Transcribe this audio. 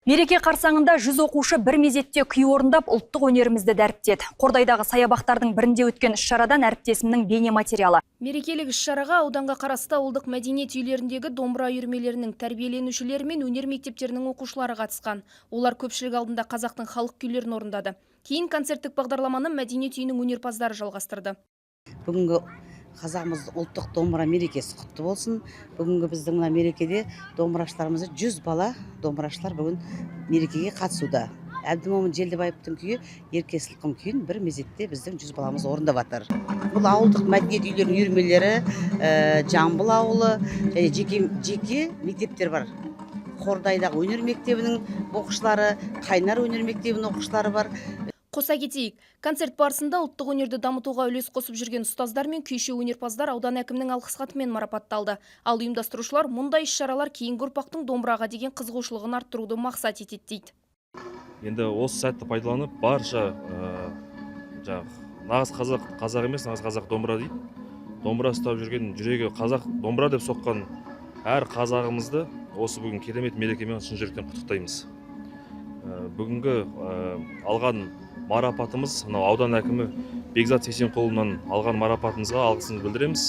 Мереке қарсаңында 100 оқушы бір мезетте күй орындап, ұлттық өнерімізді дәріптеді. Қордайдағы саябақтардың бірінде өткен іс-шарадан әріптесімнің бейне материалы. Мерекелік іс-шараға ауданға қарасты ауылдық мәдениет үйлеріндегі домбыра үйірмелерінің тәрбиеленушілері мен өнер мектептерінің оқушылары қатысқан. Олар көпшілік алдында қазақтың халық күйлерін орындады. Кейін концерттік бағдарламаны мәдениет үйінің өнерпаздары жалғастырды. Бүгінгі қазағымыз ұлттық домбыра мерекесі құтты болсын! Бүгінгі біздің мына мерекеде домбырашыларымыз, 100 бала домбырашылар бүгін мерекеге қатысуда. Әбдімомын Желдібаевтың күйі, «Ерке сылқым» күйін бір мезетте біздің 100 баламыз орындап жатыр. Бұл ауылдық мәдениет үйлерінің үйірмелері, Жамбыл ауылы және жеке жеке мектептер бар. Қордайдағы өнер мектебінің оқушылары, Қайнар өнер мектебінің оқушылары бар. Қоса кетейік, концерт барысында ұлттық өнерді дамытуға үлес қосып жүрген ұстаздар мен күйші өнерпаздар аудан әкімінің алғыс хатымен марапатталды. Ал ұйымдастырушылар мұндай іс-шаралар кейінгі ұрпақтың домбыраға деген қызығушылығын арттыруды мақсат етеді дейді. Енді осы сәтті пайдаланып, барша жаңағы нағыз қазақ қазақ емес, нағыз қазақ домбыра дейді. Домбыра ұстап жүрген, жүрегі қазақ домбыра деп соққан әр қазағымызды осы бүгін керемет мерекемен шын жүректен құттықтаймыз. Бүгінгі алған марапатымыз, мынау аудан әкімі Бекзат Сейсенқұлынан алған марапатымызға алғысымызды білдіреміз.